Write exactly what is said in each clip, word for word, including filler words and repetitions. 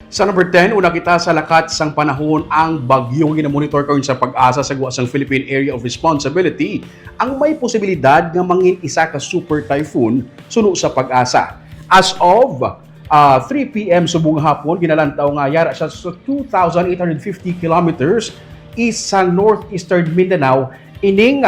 Sa number ten, una kita sa lakat sang panahon, ang bagyo nga ginamonitor karon sa PAGASA sa gwa sang Philippine Area of Responsibility, ang may posibilidad nga mangin isa ka super typhoon suno sa PAGASA. As of ah, three p m subong hapon, ginalantaw nga yara siya sa two thousand eight hundred fifty kilometers east sa northeastern Mindanao ining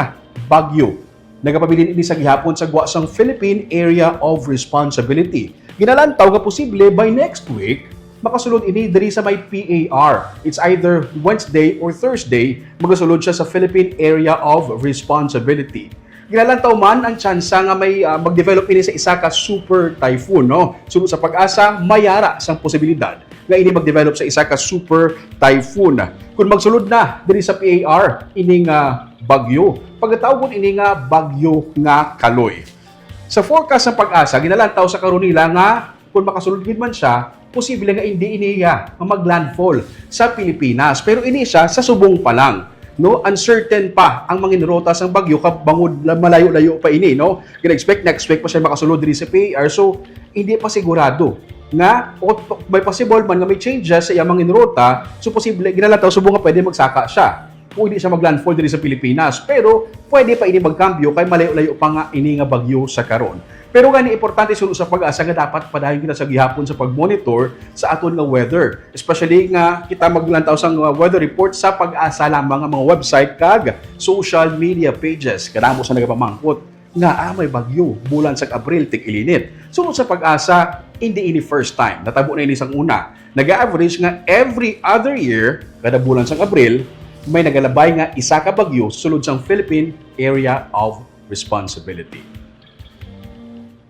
bagyo. Nagapabilin ini sa gihapon sa gwa sang Philippine Area of Responsibility. Ginalantaw nga posible by next week, makasulod ini diri sa may P A R. It's either Wednesday or Thursday, magasulod siya sa Philippine Area of Responsibility. Ginalantaw man ang tsansa nga may, ah, mag-develop ini sa isa ka super typhoon, no? Suno sa PAGASA, may yara sang posibilidad nga ini mag-develop sa isa ka super typhoon. Kung magsulod na diri sa P A R ining, ah, bagyo, pagatawgon ini nga bagyo nga Kaloy. Sa forecast sa PAGASA, ginalantaw sa karon nila nga kung makasulod gid man siya, posible nga hindi ini iya nga mag-landfall sa Pilipinas. Pero ini siya sa subong pa lang, no? Uncertain pa ang mangin ruta sang bagyo kab bangod la-, malayo-layo pa ini, no? Gina-expect next week pa siya makasulod diri sa P A R. So, hindi pa sigurado nga o p-, may possible man nga may changes sa iyang mangin ruta. So, posible, ginalantaw subong nga pwede magsaka siya kung hindi siya mag-landfall diri sa Pilipinas. Pero pwede pa ini magkambyo kay malayo-layo pa nga ini nga bagyo sa karon. Pero gani, importante suno sa PAGASA nga dapat padayon kita sa gihapon sa pag-monitor sa aton nga weather. Especially nga kita maglantaw sa mga weather report sa PAGASA lamang nga mga website kag social media pages. Kadamo sa nagapamangkot nga, ah, may bagyo bulan sa Abril, tig-ilinit. Suno sa PAGASA, hindi ini first time. Natabo na ini sang una. Nag-average nga every other year, kada bulan sang Abril, may nagalabay nga isa ka bagyo sa sulod sang Philippine Area of Responsibility.